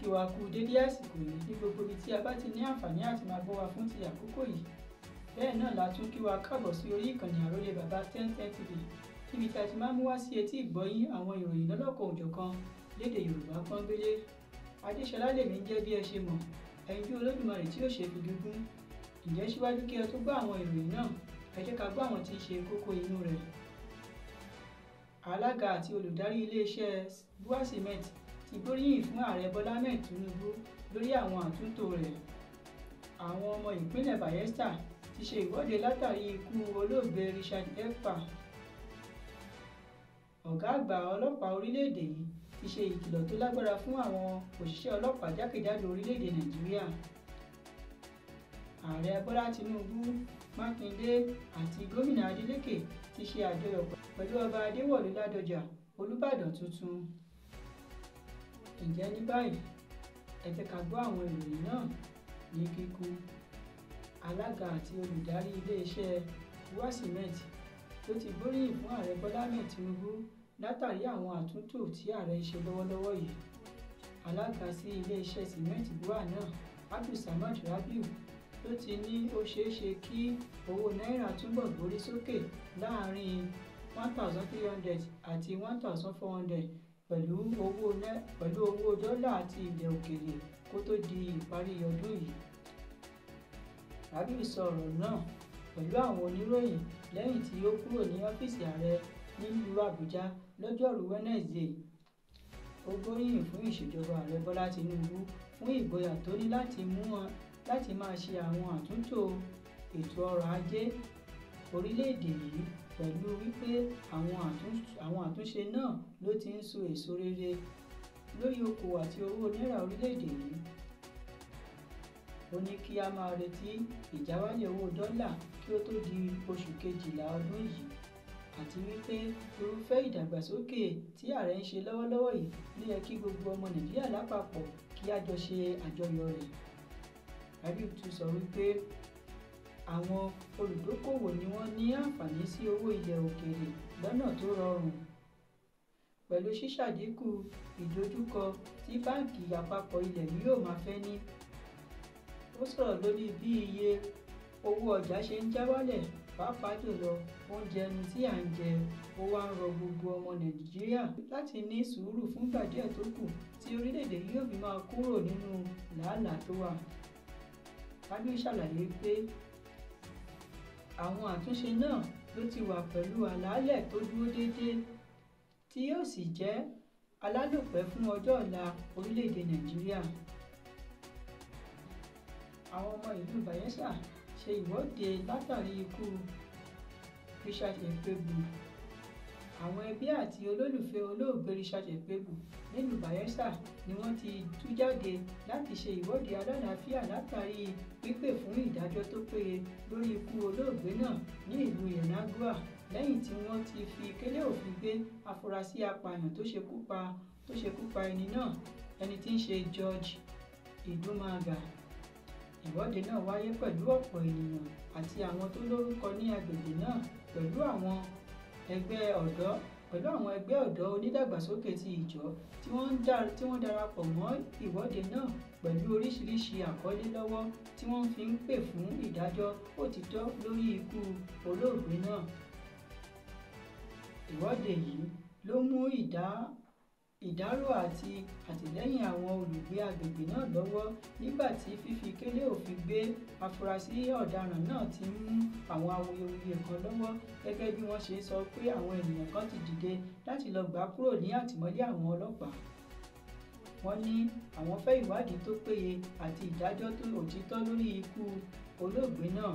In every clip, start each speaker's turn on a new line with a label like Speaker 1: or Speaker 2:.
Speaker 1: Kí wa kú dédé àsìkò yìí ní gbogbo ibi tí a bá ti ní àǹfààní àti máa gbọ́ wa fún ti àkókò yìí. Bẹ́ẹ̀ náà la tún kí wa káàbọ̀ sí orí ìkànnì Àrólé Bàbá 1010 TV níbi tí a ti máa ń mú wá sí etí ìgbọ́yín àwọn ìròyìn lọ́lọ́kan-ò-jọ̀kan lédè Yorùbá pọ́nbélé. Adéṣọlá lèmi ń jẹ́ bí ẹ ṣe mọ̀, ẹyinjú Olódùmarè tí ó ṣe fi gígùn. Ǹjẹ́ síwájú kí ẹ tó gbọ́ àwọn ìròyìn náà, ẹ jẹ́ ká gbọ́ àwọn tí ń ṣe kókó inú rẹ̀. Alága àti olùdarí iléeṣẹ́ BUA Cement ti gbóríyìn fún Ààrẹ Bọ́lá Ahmed Tinubu lórí àwọn àtúntò rẹ̀. Àwọn ọmọ ìpínlẹ̀ Bayelsa ti ṣe ìwọ́de látàrí ikú olóògbé Richard Ekpa. Ọ̀gá àgbà ọlọ́pàá orílẹ̀-èdè yìí ti ṣe ìkìlọ̀ tó lágbára fún àwọn òṣìṣẹ́ ọlọ́pàá jákèjádò orílẹ̀-èdè Nàìjíríà. Ààrẹ Bọ́lá Tinubu, Mákindé àti gómìnà Adeleke ti ṣe àjọyọ̀ pẹ̀lú ọba Adéwọ̀lú Ládọjà, Olúbàdàn tuntun. Ǹjẹ́ ní báyìí, ẹ jẹ́ ká gbọ́ àwọn ìròyìn náà ní kíkún. Alága àti olùdarí iléeṣẹ́ BUA Cement ló ti gbóríyìn fún Ààrẹ Bọ́lá Ahmed Tinubu látàrí àwọn àtúntò tí ààrẹ ń ṣe lọ́wọ́lọ́wọ́ yìí. Alága sí iléeṣẹ́ sìmẹ́ǹtì BUA náà, Abdulsamad Rabiu, ló ti ní ó ṣeé ṣe kí owó náírà túbọ̀ gbórí sókè láàárín 1,300 àti 1,400 pẹ̀lú owó dọ́là àti ilẹ̀ òkèèrè kó tó di ìparí ọdún yìí. Rabiu sọ ọ̀rọ̀ náà pẹ̀lú àwọn oníròyìn lẹ́yìn tí ó kúrò ní ọ́fíìsì ààrẹ nílùú Àbújá lọ́jọ́rùú Wednesday. Ó gbóríyìn fún ìṣèjọba Ààrẹ Bọ́lá Tinubu fún ìgboyà tó ní láti máa ṣe àwọn àtúntò ètò ọrọ̀ ajé orílẹ̀-èdè yìí pẹ̀lú wípé àwọn àtúnṣe náà ló ti ń so èso rere lórí okòwò àti owó náírà orílẹ̀-èdè yìí. Ó ní kí a máa retí ìjáwálẹ̀ owó dọ́là kí ó tó di oṣù kejìlá ọdún yìí àti wípé irúfẹ́ ìdàgbàsókè tí ààrẹ ń ṣe lọ́wọ́lọ́wọ́ yìí ló yẹ kí gbogbo ọmọ Nàìjíríà lápapọ̀ kí á jọ ṣe àjọyọ̀ rẹ̀. Rabiu tún sọ wípé àwọn olùdókòwò ni wọ́n ní àǹfààní sí owó ilẹ̀ òkèèrè lọ́nà tó rọrùn pẹ̀lú ṣíṣàdínkù ìdojúkọ tí báńkì àpapọ̀ ilẹ̀ yìí yóò máa fẹ́ ní. Ó sọ̀rọ̀ lórí bí iye owó ọjà ṣe ń já wálẹ̀ pàápàá jùlọ oúnjẹ ẹnu tí à ń jẹ. Ó wá ń rọ gbogbo ọmọ Nàìjíríà láti ní sùúrù fúngbà díẹ̀ tó kù tí orílẹ̀-èdè yìí yóò fi máa kúrò nínú làálàá tó wà. Rabiu ṣàlàyé pé àwọn àtúnṣe náà ló ti wà pẹ̀lú àlàálẹ̀ tó dúró déédéé tí yóò sì jẹ́ alálòpẹ́ fún ọjọ́ ọ̀la orílẹ̀-èdè Nàìjíríà. Àwọn ọmọ ìlú Bayelsa ṣe ìwọ́de látàrí ikú Richard Ekpebu. Àwọn ẹbí àti olólùfẹ́ olóògbé Richard Ekpebu nílùú Bayelsa ni wọ́n ti tú jáde láti ṣe ìwọ́de alálàáfíà látàrí pípè fún ìdájọ́ tó péye lórí ikú olóògbé náà ní ìlú Yenagoa lẹ́yìn tí wọ́n ti fi kélé òfin gbé afurasí apààyàn tó ṣekú pa ẹni náà, ẹni tí ń ṣe George Idumaga. Ìwọ́de náà wáyé pẹ̀lú ọ̀pọ̀ ènìyàn àti àwọn tó lórúkọ ní agbègbè náà pẹ̀lú àwọn ẹgbẹ́ ọ̀dọ́ onídàgbàsókè ti ìjọ tí wọ́n darapọ̀ mọ́ ìwọ́de náà pẹ̀lú oríṣiríṣi àkọlé lọ́wọ́ tí wọ́n fi ń pè fún ìdájọ́ òtítọ́ lórí ikú olóògbé náà. Ìwọ́de yìí ló mú ìdárò àti àtìlẹ́yìn àwọn olùgbé agbègbè náà lọ́wọ́ nígbà tí fífi kélé òfin gbé afurasí ọ̀daràn náà ti mú àwọn awuyewuye kan lọ́wọ́ gẹ́gẹ́ bí wọ́n ṣe sọ pé àwọn ènìyàn kan ti dìde láti lọ gbà kúrò ní àtìmọ́lé àwọn ọlọ́pàá. Wọ́n ní àwọn fẹ́ ìwádìí tó péye àti ìdájọ́ òtítọ́ lórí ikú olóògbé náà.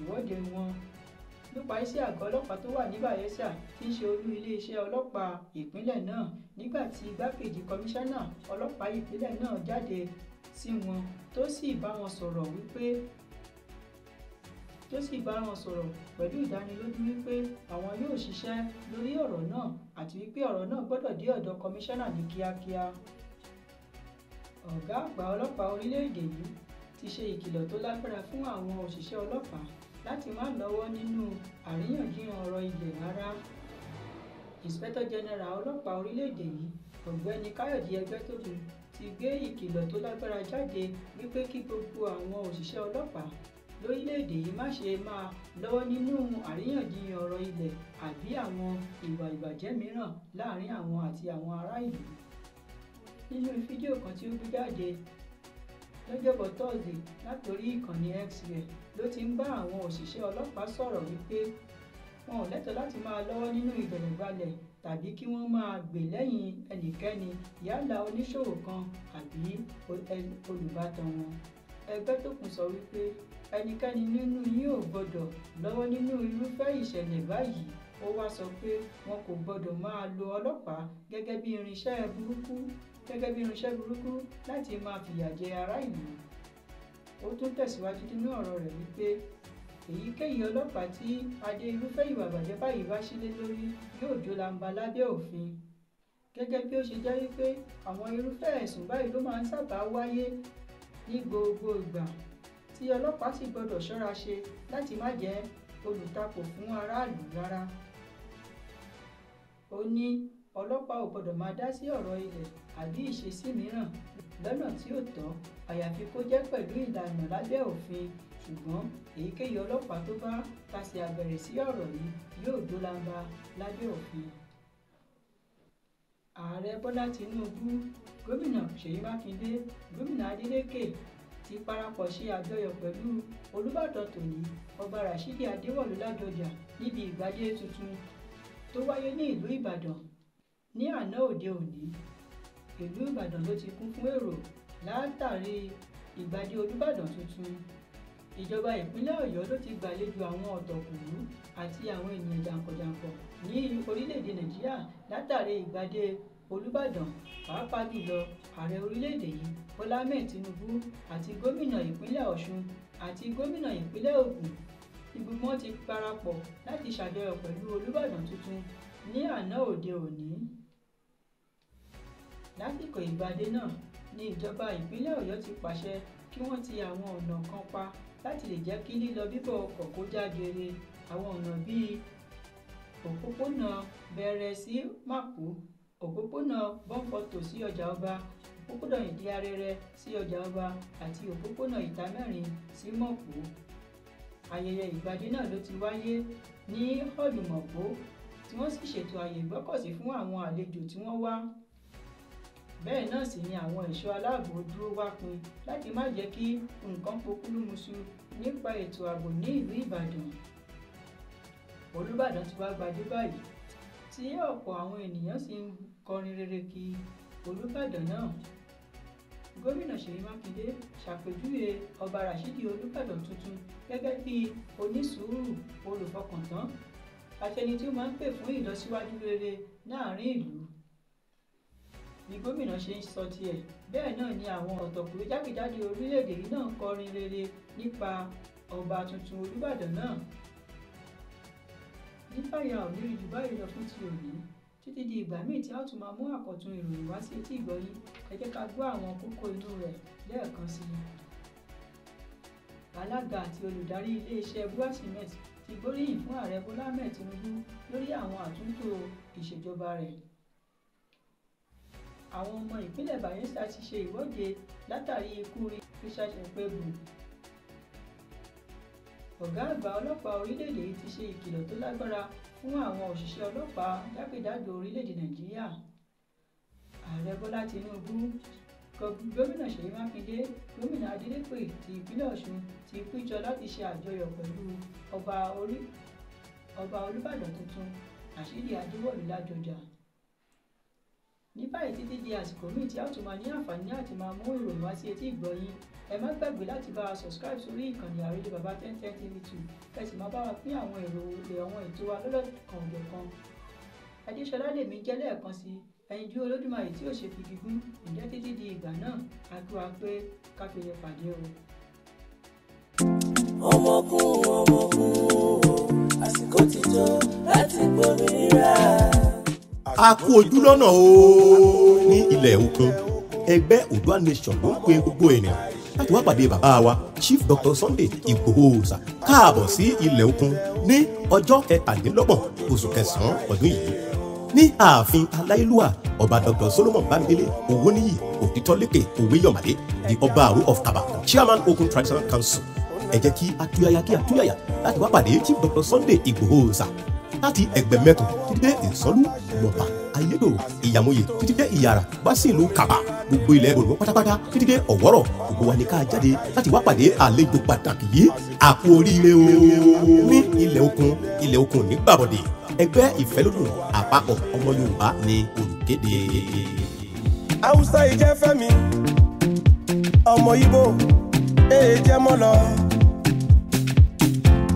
Speaker 1: Ìwọ́de wọn ló parí sí àgọ́ ọlọ́pàá tó wà ní Bayelsa tí ń ṣe olú iléeṣẹ́ ọlọ́pàá ìpínlẹ̀ náà nígbà tí igbákejì kọmíṣánná ọlọ́pàá ìpínlẹ̀ náà jáde sí wọn tó sì bá wọn sọ̀rọ̀ pẹ̀lú ìdánilójú wípé àwọn yóò ṣiṣẹ́ lórí ọ̀rọ̀ náà àti wípé ọ̀rọ̀ náà gbọ́dọ̀ dé ọ̀dọ̀ kọmíṣánná ní kíákíá. Ọ̀gá àgbà ọlọ́pàá orílẹ̀-èdè yìí ti ṣe ìkìlọ̀ tó lágbára fún àwọn òṣìṣẹ́ ọlọ́pàá láti má lọ́wọ́ nínú àríyànjiyàn ọ̀rọ̀ ilẹ̀ rárá. Inspector General ọlọ́pàá orílẹ̀-èdè yìí, Ọ̀gbẹ́ni Káyọ̀dé Ẹgbẹ́tókun, ti gbé ìkìlọ̀ tó lágbára jáde wípé kí gbogbo àwọn òṣìṣẹ́ ọlọ́pàá lórílẹ̀-èdè yìí má ṣe máa lọ́wọ́ nínú àríyànjiyàn ọ̀rọ̀ ilẹ̀ àbí àwọn ìwà ìbàjẹ́ mìíràn láàrin àwọn àti àwọn ará ìlú. Nínú fídíò kan tí ó gbé jáde lọ́jọ́bọ̀ Tọ́sídẹ̀ẹ́ látòrí ìkànnì X rẹ̀ ló ti ń bá àwọn òṣìṣẹ́ ọlọ́pàá sọ̀rọ̀ wípé wọn ò lẹ́tọ̀ọ́ láti máa lọ́wọ́ nínú ìdẹ̀lẹ̀gbalẹ̀ tàbí kí wọ́n máa gbè lẹ́yìn ẹnikẹ́ni, yálà oníṣòwò kan àbí olùbátan wọn. Ẹgbẹ́tókun sọ wípé ẹnikẹ́ni nínú yín ò gbọ́dọ̀ lọ́wọ́ nínú irúfẹ́ ìṣẹ̀lẹ̀ báyìí. Ó wá sọ pé wọn kò gbọ́dọ̀ máa lo ọlọ́pàá gẹ́gẹ́ bí irinṣẹ́ burúkú láti máa fìyà jẹ ará ìlú. Ó tún tẹ̀síwájú nínú ọ̀rọ̀ rẹ̀ wípé èyíkéyìí ọlọ́pàá tí adé irúfẹ́ ìwà ìbàjẹ́ báyìí bá sílé lórí yóò jó lamba lábẹ́ òfin. Gẹ́gẹ́ bí ó ṣe jẹ́ wípé àwọn irúfẹ́ ẹ̀sùn báyìí ló máa ń sábà wáyé ní gbogbo ìgbà, tí ọlọ́pàá sì gbọ́dọ̀ ṣọ́ra ṣe láti má jẹ́ olùtakò fún aráàlú rárá. Ó ní ọlọ́pàá ò gbọ́dọ̀ máa dá sí ọ̀rọ̀ ilẹ̀ àbí ìṣesí mìíràn lọ́nà tí ò tọ́, àyàfi kó jẹ́ pẹ̀lú ìlànà lábẹ́ òfin. Ṣùgbọ́n èyíkéyìí ọlọ́pàá tó bá tasẹ̀ àgẹ̀rẹ̀ sí ọ̀rọ̀ yìí yóò jó lamba lábẹ́ òfin. Ààrẹ Bọ́lá Tinubu, Gómìnà Ṣèyí Mákindé, Gómìnà Adeleke ti parapọ̀ ṣe àjọyọ̀ pẹ̀lú Olúbàdàn tòní, Ọba Rashidi Adéwọ̀lú Ládọjà, níbi ìgbàdé tuntun tó wáyé ní ìlú Ìbàdàn ní àná òde òní. Ìlú Ìbàdàn ló ti kún fún èrò látàrí ìgbàdé Olúbàdàn tuntun. Ìjọba ìpínlẹ̀ Ọ̀yọ́ ló ti gbàlejò àwọn ọ̀tọ̀kùlú àti àwọn ènìyàn jàǹkànjàǹkàn ní orílẹ̀-èdè Nàìjíríà látàrí ìgbàdé Olúbàdàn, pàápàá jùlọ ààrẹ orílẹ̀-èdè yìí Bọ́lá Ahmed Tinubu àti gómìnà ìpínlẹ̀ Ọ̀ṣun àti gómìnà ìpínlẹ̀ Ògùn. Gbogbo wọn ti parapọ̀ láti ṣàjọyọ̀ pẹ̀lú Olúbàdàn tuntun ní àná òde òní. Lásìkò ìgbàdé náà ni ìjọba ìpínlẹ̀ Ọ̀yọ́ ti pàṣẹ kí wọ́n ti àwọn ọ̀nà kan pa láti lè jẹ́ kí lílọ bíbọ̀ ọkọ̀ kó já geere. Àwọn ọ̀nà bíi òpópónà Bẹ̀rẹ̀ sí Màpó, òpópónà Bọ́ńfọ̀tò sí Ọjà Ọba, òpópónà Ìdí Arẹrẹ sí Ọjà Ọba àti òpópónà Ìtàmẹ́rin sí Mọ̀pó. Ayẹyẹ ìgbàdé náà ló ti wáyé ní Họ́ọ̀lù Mọ̀pó, tí wọ́n sì ṣètò àyè ìgbọ́kọ̀sí fún àwọn àlejò tí wọ́n wá. Bẹ́ẹ̀ náà sì ni àwọn ẹ̀ṣọ́ aláàbò dúró wá pin láti má jẹ́ kí nǹkan pokúlùmùṣù nípa ètò ààbò ní ìlú Ìbàdàn. Olúbàdàn ti wá gbadé báyìí, tí ọ̀pọ̀ àwọn ènìyàn sì ń kọrin rere kí Olúbàdàn náà. Gómìnà Ṣèyí Mákindé ṣàpèjúwe Ọba Rashidi Olúbàdàn tuntun gẹ́gẹ́ bí onísùúrù, olùfọkàntán àti ẹni tí ó máa ń pè fún ìlọsíwájú rere láàrin ìlú. Bí gómìnà ṣe ń sọ tiẹ̀, bẹ́ẹ̀ náà ni àwọn ọ̀tọ̀kùlú jákèjádò orílẹ̀-èdè yìí náà ń kọrin rere nípa ọba tuntun Olúbàdàn náà. Ní báyìí, a ò ní rí jù báyìí lọ fún ti òní. Títí di ìgbà míì tí a ó tún máa mú àkọ́tun ìròyìn wá sí etí ìgbọ́yín, ẹ jẹ́ ká gbọ́ àwọn kókó inú rẹ̀ lẹ́ẹ̀kan sí i. Alága àti olùdarí iléeṣẹ́ BUA Cement ti gbóríyìn fún Ààrẹ Bọ́lá Ahmed Tinubu lórí àwọn àtúntò ìṣèjọba rẹ̀. Àwọn ọmọ ìpínlẹ̀ Bayelsa ti ṣe ìwọ́de látàrí ikú Richard Ekpebu. Ọ̀gá àgbà ọlọ́pàá orílẹ̀-èdè yìí ti ṣe ìkìlọ̀ tó lágbára fún àwọn òṣìṣẹ́ ọlọ́pàá jákèjádò orílẹ̀-èdè Nàìjíríà. Ààrẹ Bọ́lá Tinubu, Gómìnà Ṣèyí Mákindé, Gómìnà Adeleke ti ìpínlẹ̀ Ọ̀ṣun ti péjọ láti ṣe àjọyọ̀ pẹ̀lú Ọba Olúbàdàn tuntun Rashidi Adéwọ̀lú Ládọjà. Ní báyìí, títí di àsìkò míì tí a ó tún máa ní àǹfààní àti máa mú ìròyìn wá sí etí ìgbọ́yín, ẹ má gbàgbé láti bá wa subscribe sórí ìkànnì Àròlé Bàbá 1010 TV 2, kẹ́ sì máa bá wa pín àwọn èrò àwọn ètò wa lọ́lọ́kan-ò-jọ̀kan. Adéṣọlá lèmi jẹ́ lẹ́ẹ̀kan sí, ẹyinjú Olódùmarè tí ò ṣe fi gígùn. Ǹjẹ́ títí di ìgbà náà, a kí wa pé ká fi lè pàdé o.
Speaker 2: Ọmọkùn ọmọkùn àsìkò ti tó láti gbòmìnira.
Speaker 3: A kú ojú lọ́nà o. Ní ilẹ̀ òkun, ẹgbẹ́ Oòduà Nation ló ń pe gbogbo ènìyàn láti wá pàdé bàbá wa Chief Dr. Sunday Igboho Òòṣà káàbọ̀ sí ilẹ̀ òkun ní ọjọ́ 23 oṣù kẹsàn-án ọdún yìí. Ní ààfin aláyélúwà ọba Dr. Solomon Bámidélé Owóníyì Òtítọ́lékè Òwéyọ̀mádé, the Ọba Àró of Kaba, Chairman Okun Traditional Council. Ẹ jẹ́ kí atúyáyá kí atúyáyá láti wá pàdé Chief Dr. Sunday Igboho Òòṣà láti Ẹgbẹ̀mẹ́kùn títí dé Ìsọ́lú, Mọ̀pà, Ayédòrò, Ìyàmóye títí dé Ìyàrá wá sí ìlú Kaba, gbogbo ilẹ̀ Yorùbá pátápátá títí dé Ọ̀wọ́rọ̀. Gbogbo wa ní ká jáde láti wá pàdé àlejò pàtàkì yìí. Àkú oríire o ní ilẹ̀ Okun. Ilẹ̀ Okun ní gbàbọ̀dẹ̀. Ẹgbẹ́ Ìfẹ́lódùn àpapọ̀ ọmọ Yorùbá ní olùkéde.
Speaker 4: Haúsá ìjẹ́ fẹ́mi, ọmọ Ìgbò èè jẹ́ mọ́ lọ,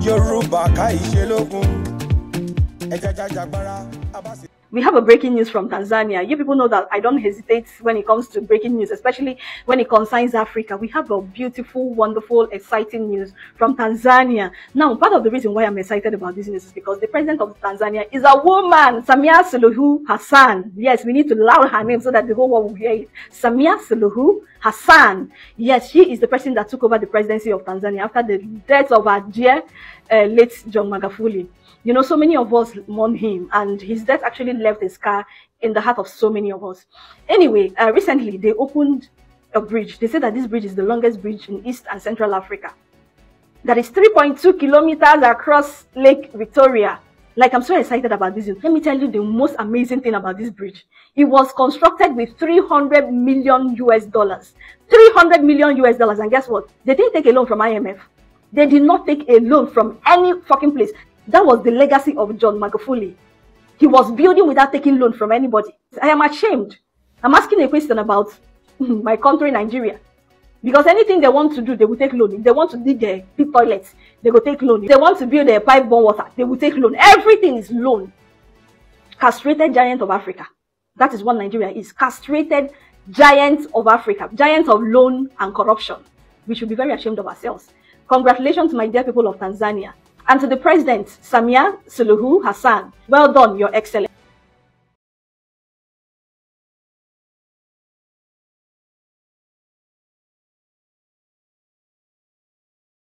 Speaker 4: Yorùbá ká ìṣelógun, ẹ̀jẹ̀ jàjàgbara abáṣe.
Speaker 5: We have a breaking news from Tanzania. You people know that I don't hesitate when it comes to breaking news, especially when it concerns Africa. We have a beautiful, wonderful, exciting news from Tanzania. Now, part of the reason why I'm excited about this news is because the president of Tanzania is a woman, Samia Suluhu Hassan. Yes, we need to loud her name so that the whole world will hear it. Samia Suluhu Hassan. Yes, she is the person that took over the presidency of Tanzania after the death of our dear late John Magufuli. You know, so many of us mourn him, and his death actually left a scar in the heart of so many of us. Anyway, recently they opened a bridge. They said that this bridge is the longest bridge in East and Central Africa. That is 3.2 kilometers across Lake Victoria. Like, I'm so excited about this. Let me tell you the most amazing thing about this bridge. It was constructed with $300 million US. $300 million US. And guess what? They didn't take a loan from IMF. They did not take a loan from any fucking place. That was the legacy of John Magufuli. He was building without taking loan from anybody. I am ashamed. I'm asking a question about my country, Nigeria. Because anything they want to do, they will take loan. If they want to dig a big toilet, they will take loan. If they want to build a pipe-borne water, they will take loan. Everything is loan. Castrated giant of Africa. That is what Nigeria is. Castrated giant of Africa. Giant of loan and corruption. We should be very ashamed of ourselves. Congratulations, my dear people of Tanzania. And to the president, Samia Suluhu Hassan. Well done, Your Excellency.